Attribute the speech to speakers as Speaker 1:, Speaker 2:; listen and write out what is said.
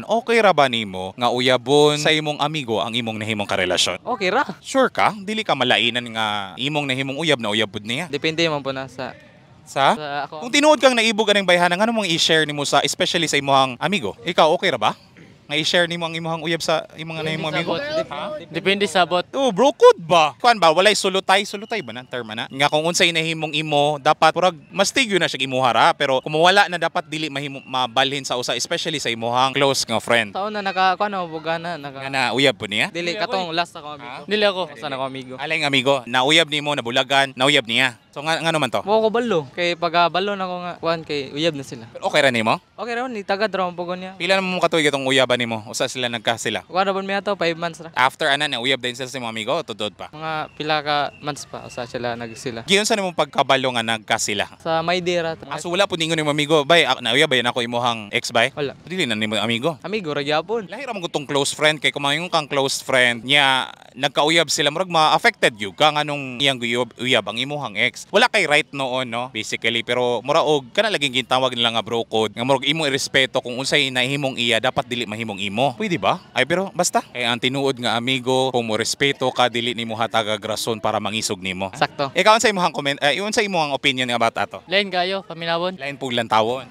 Speaker 1: Okay ra ba nimo nga uyabon sa imong amigo ang imong nahimong karelasyon?
Speaker 2: Okay ra.
Speaker 1: Sure ka? Dili ka malainan nga imong nahimong uyab na uyab pud niya?
Speaker 2: Depende man po na sa
Speaker 1: Sa?
Speaker 2: Sa ako.
Speaker 1: Kung tinuod kang naibog aning bayhana, ngano mong i-share nimo sa, especially sa imong amigo? Ikaw, okay ra ba nga i-share nimo ang imong uyab sa imong nahimong amigo?
Speaker 3: Depende sa bot.
Speaker 1: Oh, bro code ba? Kuan ba, walay sulutay, sulutay ba na term na? Nga kung unsay nahimong imo, dapat murag mastigyo na siya imuha ra, pero kung mawala na, dapat dili mahimo mabalhin sa usa, especially sa imuhang close nga friend.
Speaker 2: Sa una naka kuan na bugana naka
Speaker 1: Nga na uyab po niya.
Speaker 2: Dili, katong last ako amigo.
Speaker 3: Dili ako.
Speaker 2: Sa na ako amigo.
Speaker 1: Aling amigo, nauyab nimo, nabulagan, nauyab niya. So nga ngano man to?
Speaker 2: Mo ko balo kay pag balo na ko nga kuan kay uyab na sila.
Speaker 1: Pero okay ra nimo?
Speaker 2: Okay ra ni tagad ra man pugon niya.
Speaker 1: Pila na mo katuig itong uyaban nimo? Usa sila nagka sila?
Speaker 2: Kuan ra mi ato, 5 months ra.
Speaker 1: After ana na uyab din sila sa imong amigo o tudod pa?
Speaker 2: Mga pila ka months pa usa sila nagsila.
Speaker 1: Giyon sa nimo pagkabalo nga nagka sila?
Speaker 2: Sa Maydera.
Speaker 1: Ah, so wala po ningon nimo amigo, bay, nauyab ba yan ako imuhang ex bay?
Speaker 2: Wala.
Speaker 1: Dili na nimo amigo.
Speaker 2: Amigo ra gyapon.
Speaker 1: Lahi ra man gutong close friend kay kung mangingon kang close friend niya, nagkauyab sila, murag ma-affected you ka nganong iyang guyab uyab ang imuhang ex. Wala kay right noon, no, basically, pero mura og kana laging gintawag nila nga bro code nga murag imo irespeto kung unsay nahimong iya, dapat dili mahimong imo. Pwede ba? Ay, pero basta kay ang tinuod nga amigo, kung mo respeto ka, dili nimo hatagag rason para mangisog nimo.
Speaker 2: Sakto.
Speaker 1: Ikaw, unsay imong comment, eh, unsay imong opinion about ato?
Speaker 3: Lain kayo, paminawon.
Speaker 1: Lain pug lantawon.